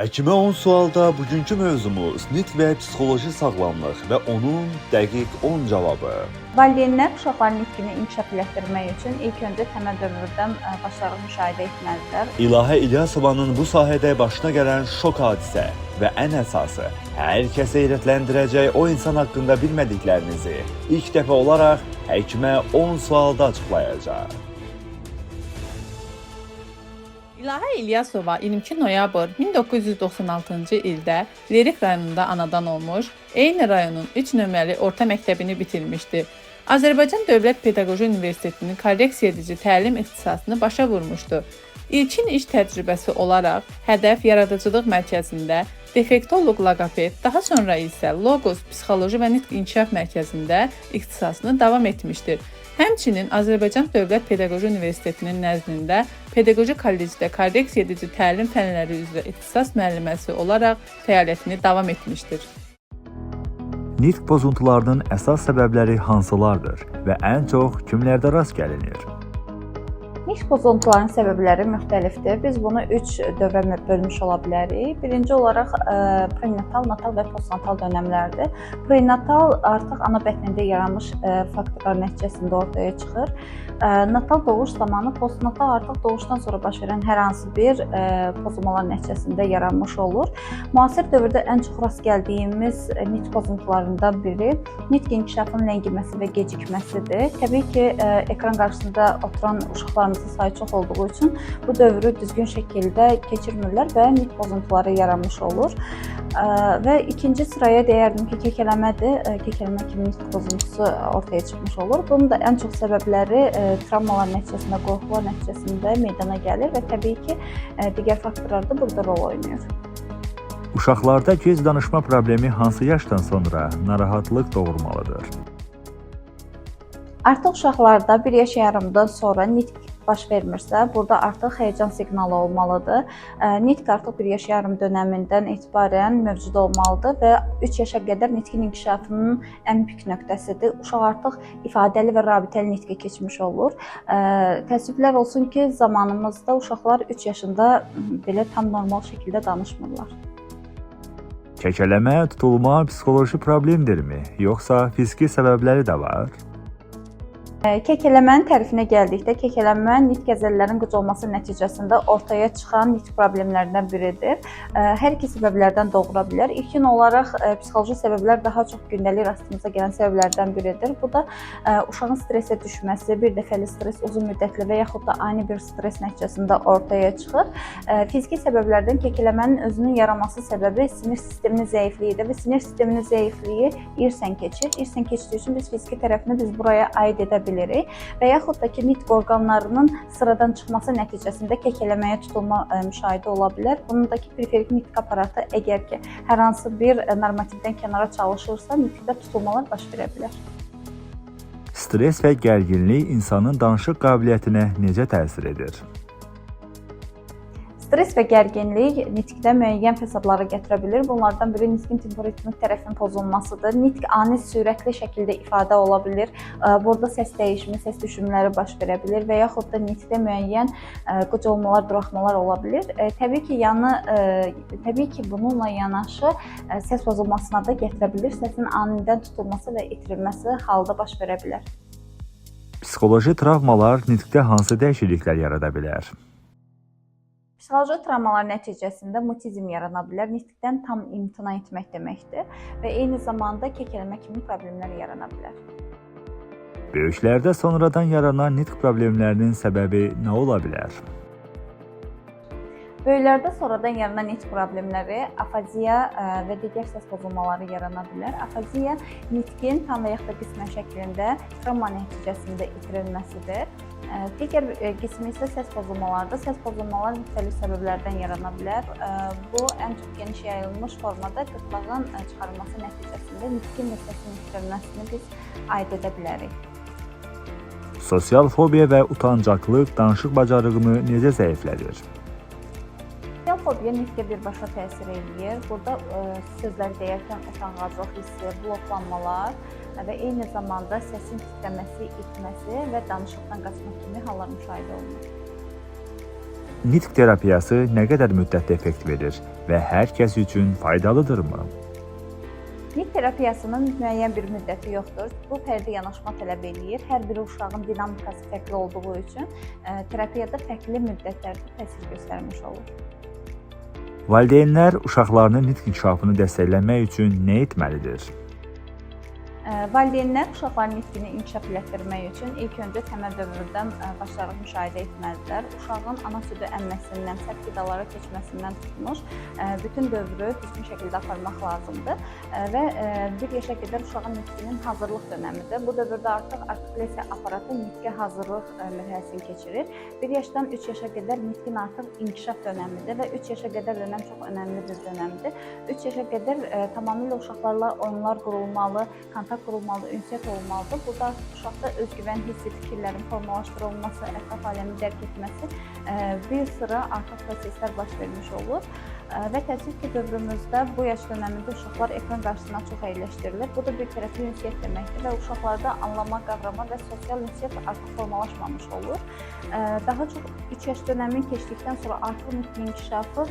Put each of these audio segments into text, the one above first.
Həkimə 10 sualda bugünkü mövzumuz nitq və psixoloji sağlamlıq və onun dəqiq 10 cavabı. Valideynlər uşaqların nitqini inkişaf elətdirmək üçün ilk öncə təməl dövrdən başlaraq müşahidə etməlidirlər. İlahə İlyasovanın bu sahədə başına gələn şok hadisə və ən əsası hər kəsi heyrətləndirəcək o insan haqqında bilmədiklərinizi ilk dəfə olaraq həkimə 10 sualda açıqlayacaq. İlahə İlyasova 22 noyabr 1996-cı ildə Lerik rayonunda anadan olmuş, eyni rayonun 3 nömrəli orta məktəbini bitirmişdi. Azərbaycan Dövlət Pedaqoji Universitetinin korreksiya edici təlim ixtisasını başa vurmuşdu. İlkin iş təcrübəsi olaraq Hədəf Yaradıcılıq Mərkəzində defektoloq loqoped, daha sonra isə Logos Psixoloji və Nitq İnkişaf Mərkəzində ixtisasını davam etmişdir. Həmçinin Azərbaycan Dövlət Pedaqoji Universitetinin nəzdində Pedaqoji Kollecdə korreksiya edici təlim fənləri üzrə ixtisas müəlliməsi olaraq fəaliyyətini davam etmişdir. Nitq pozuntularının əsas səbəbləri hansılardır və ən çox kimlərdə rast gəlinir? Nitq pozuntularının səbəbləri müxtəlifdir. Biz bunu 3 dövrə bölmüş ola bilərik. Birinci olaraq prenatal, natal və postnatal dönəmlərdir. Prenatal artıq ana bətnində yaranmış faktorlar nəticəsində ortaya çıxır. Natal doğuş zamanı, postnatal artıq doğuşdan sonra baş verən hər hansı bir pozulmalar nəticəsində yaranmış olur. Müasir dövrdə ən çox rast gəldiyimiz nitq pozuntularından biri nitq inkişafının ləngiməsi və gecikməsidir. Təbii ki, ekran qarşısında oturan uşaqlarımızın sayı çox olduğu üçün bu dövrü düzgün şəkildə keçirmirlər və nitq pozuntuları yaranmış olur. Və ikinci sıraya deyərdim ki, kekələmədir. Kekələmə kimi nitq pozuntusu ortaya çıxmış olur. Bunun da ən çox səbəbləri travmalar nəticəsində, qorxular nəticəsində meydana gəlir və təbii ki, digər faktorlar da burada rol oynayır. Uşaqlarda gec danışma problemi hansı yaşdan sonra narahatlıq doğurmalıdır? Artıq uşaqlarda 1 yaş yarımdan sonra nitq baş vermirsə, burada artıq həyəcan siqnalı olmalıdır. Nitq artıq 1 yaş yarım dönəmindən etibarən mövcud olmalıdır və 3 yaşa qədər nitqin inkişafının ən pik nöqtəsidir. Uşaq artıq ifadəli və rabitəli nitqə keçmiş olur. Təəssüflər olsun ki, zamanımızda uşaqlar 3 yaşında belə tam normal şəkildə danışmırlar. Kəkələmə, tutulma psixoloji problemdirmi, yoxsa fiziki səbəbləri də var? Kəkələmənin tərifinə gəldikdə, kəkələmə nitq əzələlərinin qıc olması nəticəsində ortaya çıxan nitq problemlərindən biridir. Hər iki səbəblərdən doğura bilər. İlkin olaraq psixoloji səbəblər daha çox gündəlik rastımıza gələn səbəblərdən biridir. Bu da uşağın stressə düşməsi, bir dəfəli stress, uzun müddətli və yaxud da ani bir stress nəticəsində ortaya çıxır. Fiziki səbəblərdən kəkələmənin özünün yaranması səbəbi sinir sisteminin zəifliyidir və sinir sisteminin zəifliyi irsən keçir. İrsən keçdiyi üçün biz fiziki tərəfini biz buraya aid edə bilirik və yaxud da ki, nitq orqanlarının sıradan çıxması nəticəsində kəkələməyə tutulma müşahidə ola bilər. Bunun da ki, periferik nitq aparatı əgər ki, hər hansı bir normativdən kənara çalışırsa, nitqdə tutulmalar baş verə bilər. Stress və gərginlik insanın danışıq qabiliyyətinə necə təsir edir? Stress və gərginlik nitqdə müəyyən fəsadları gətirə bilir. Bunlardan biri nitqin temporitmik tərəfinin pozulmasıdır. Nitq ani sürətli şəkildə ifadə ola bilir. Burada səs dəyişimi, səs düşümləri baş verə bilir və yaxud da nitqdə müəyyən qıc olmalar, buraxmalar ola bilir. Təbii ki, bununla yanaşı səs pozulmasına da gətirə bilir. Səsin anidən tutulması və itirilməsi halda baş verə bilər. Psixoloji travmalar nitqdə hansı dəyişikliklər yarada bilər? Psixoloji travmalar nəticəsində mutizm yarana bilər, nitqdən tam imtina etmək deməkdir və eyni zamanda kəkələmə kimi problemlər yarana bilər. Böyüklərdə sonradan yaranan nitq problemlərinin səbəbi nə ola bilər? Böyüklərdə sonradan yaranan nitq problemləri afaziya və digər səs pozulmaları yarana bilər. Afaziya nitqin tam və yaxud da qismən şəklində travma nəticəsində itirilməsidir. Digər qismi isə səs pozulmalarıdır. Səs pozulmaları müxtəlif səbəblərdən yarana bilər. Bu ən çox geniş yayılmış formada qırtlağın çıxarılması nəticəsində nitqin və səsin itirilməsini biz aid edə bilərik. Sosial fobiya və utancaqlıq danışıq bacarığını necə zəiflədir? Sosial fobiya nitqə birbaşa təsir eləyir. Burada sözləri deyərkən utanğaclıq hissi, bloklanmalar və eyni zamanda səsin titrəməsi, itməsi və danışıqdan qaçmaq kimi hallar müşahidə olunur. Nitq terapiyası nə qədər müddətdə effekt verir və hər kəs üçün faydalıdırmı? Nitq terapiyasının müəyyən bir müddəti yoxdur. Bu fərdi yanaşma tələb eləyir. Hər bir uşağın dinamikası fərqli olduğu üçün terapiyada fərqli müddətlərdə təsir göstərmiş olur. Valideynlər uşaqlarının nitq inkişafını dəstəkləmək üçün nə etməlidir? Valideynlər uşaqların nitqini inkişaf elətdirmək üçün ilk öncə təməl dövrdən başlayaraq müşahidə etməlidirlər. Uşağın ana südü əmməsindən, sərt qidalara keçməsindən tutmuş bütün dövrü düzgün şəkildə aparmaq lazımdır. Və 1 yaşa qədər uşağın nitqinin hazırlıq dönəmidir. Bu dövrdə artıq artikulyasiya aparatı nitqə hazırlıq mərhələsini keçirir. 1 yaşdan 3 yaşa qədər nitqin artıq inkişaf dönəmidir və 3 yaşa qədər dönəm çox önəmli bir dönəmdir. 3 yaşa qədər tamamilə uşaqlarla oyunlar qurulmalı, kontakt qurulmalı, ünsiyyət olmalıdır. Burada artıq uşaqda özgüvən hissi, fikirlərin formalaşdırılması, ətraf aləmi dərk etməsi bir sıra artıq proseslər baş vermiş olur. Və təəssüf ki, dövrümüzdə bu yaş dönəmində uşaqlar ekran qarşısına çox əyləşdirilir. Bu da bir tərəfli ünsiyyət deməkdir və uşaqlarda anlama, qavrama və sosial ünsiyyət artıq formalaşmamış olur. Daha çox 3 yaş dönəmi keçdikdən sonra artıq nitq inkişafı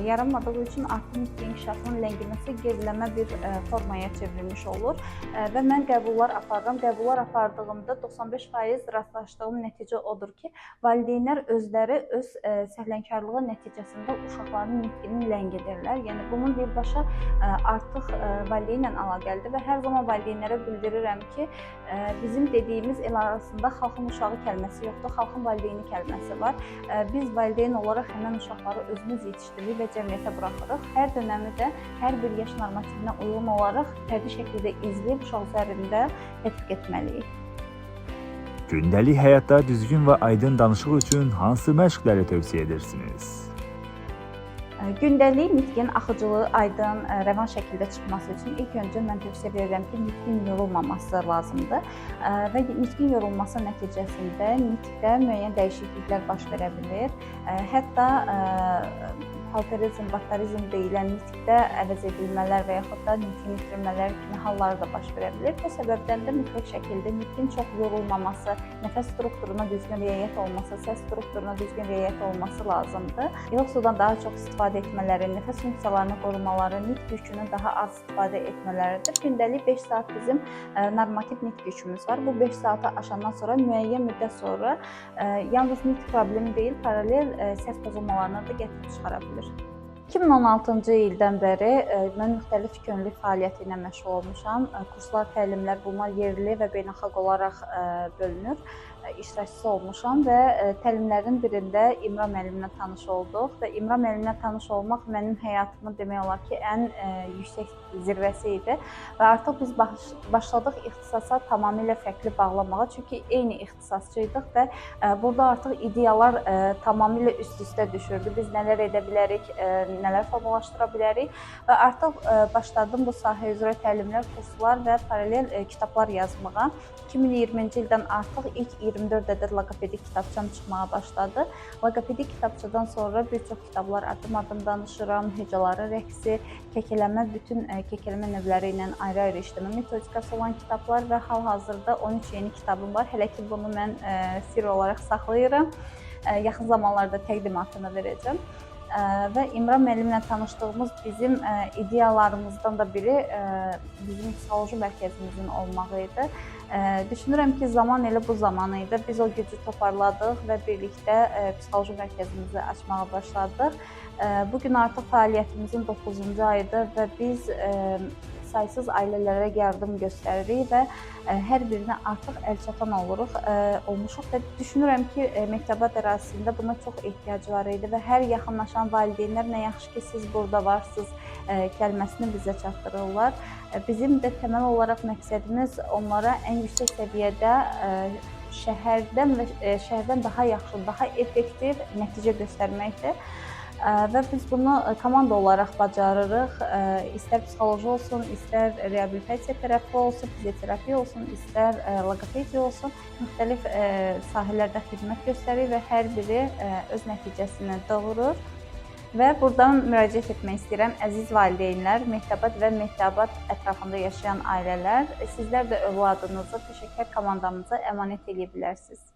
yaranmadığı üçün artıq nitq inkişafının ləngiməsi geriləmə bir formaya çevrilmiş olur. Və mən qəbullar aparıram. Qəbullar apardığımda 95% rastlaşdığım nəticə odur ki, valideynlər özləri öz səhlənkarlığı nəticəsində uşaqlarının nitqini ləngidirlər. Yəni bunun birbaşa artıq valideynlə əlaqəlidir və hər zaman valideynlərə bildirirəm ki, bizim dediyimiz el arasında xalqın uşağı kəlməsi yoxdur, xalqın valideyni kəlməsi var. Biz valideyn olaraq həmən uşaqları özümüz yetişdiririk və cəmiyyətə buraxırıq. Hər dönəmi də hər bir yaş normativinə uyğun olaraq fərdi şəkildə izləyib uşaq üzərində tətbiq etməliyik. Gündəlik həyatda düzgün və aydın danışıq üçün hansı məşqləri tövsiyə edirsiniz? Gündəlik nitqin axıcılığı aydın, rəvan şəkildə çıxması üçün ilk öncə mən tövsiyə verirəm ki, nitqin yorulmaması lazımdır. Və nitqin yorulması nəticəsində nitqdə müəyyən dəyişikliklər baş verə bilir. Hətta palterizm, bakterizm deyilən nitqdə əvəz edilmələr və yaxud da nitqin itirilmələri kimi hallar da baş verə bilir. Bu səbəbdən də mütləq şəkildə nitqin çox yorulmaması, nəfəs strukturuna düzgün riayət olması, səs strukturuna düzgün riayət olması lazımdır. İlıq sudan daha çox istifadə etmələri, nəfəs funksiyalarını qorumaları, nitq yükünü daha az istifadə etmələridir. Gündəlik 5 saat bizim normativ nitq yükümüz var. Bu 5 saatı aşandan sonra müəyyən müddət sonra yalnız nitq problemi deyil, paralel səs pozulmalarına da gətirib çıxara bilir. 2016-cı ildən bəri mən müxtəlif könüllü fəaliyyəti ilə məşğul olmuşam. Kurslar, təlimlər bunlar yerli və beynəlxalq olaraq bölünür. İştirakçısı olmuşam və təlimlərin birində İmran müəllimlə tanış olduq və İmran müəllimlə tanış olmaq mənim həyatımın demək olar ki, ən yüksək zirvəsi idi və artıq biz başladıq ixtisasa tamamilə fərqli bağlamağa, çünki eyni ixtisasçı idik və burada artıq ideyalar tamamilə üst-üstə düşürdü. Biz nələr edə bilərik, nələr formalaşdıra bilərik və artıq başladım bu sahə üzrə təlimlər, kurslar və paralel kitablar yazmağa. 2020-ci ildən artıq ilk 24 ədəd loqopedik kitabçam çıxmağa başladı. Loqopedik kitabçadan sonra bir çox kitablar adım-adım danışıram, hecaların rəqsi, kəkələmə, bütün kəkələmə növləri ilə ayrı-ayrı işləmə metodikası olan kitablar və hal-hazırda 13 yeni kitabım var. Hələ ki bunu mən sirr olaraq saxlayıram. Yaxın zamanlarda təqdimatını verəcəm. Və İmran müəllimlə tanışdığımız bizim ideyalarımızdan da biri bizim psixoloji mərkəzimizin olmağı idi. Düşünürəm ki, zaman elə bu zaman idi. Biz o gücü toparladıq və birlikdə psixoloji mərkəzimizi açmağa başladıq. Bu gün artıq fəaliyyətimizin 9-cu ayıdır və biz saysız ailələrə yardım göstəririk və hər birinə artıq əlçatan olmuşuq və düşünürəm ki, Mehtabad ərazisində buna çox ehtiyac var idi və hər yaxınlaşan valideynlər nə yaxşı ki, siz burada varsınız kəlməsini bizə çatdırırlar. Bizim də təməl olaraq məqsədimiz onlara ən yüksək səviyyədə şəhərdən daha yaxşı, daha effektiv nəticə göstərməkdir. Və biz bunu komanda olaraq bacarırıq. İstər psixoloji olsun, istər reabilitasiya tərəfi olsun, fizioterapiya olsun, istər loqopediya olsun, müxtəlif sahələrdə xidmət göstərir və hər biri öz nəticəsini doğurur. Və buradan müraciət etmək istəyirəm. Əziz valideynlər, Mehtabad və Mehtabad ətrafında yaşayan ailələr, sizlər də övladınızı peşəkar komandamıza əmanət eləyə bilərsiniz.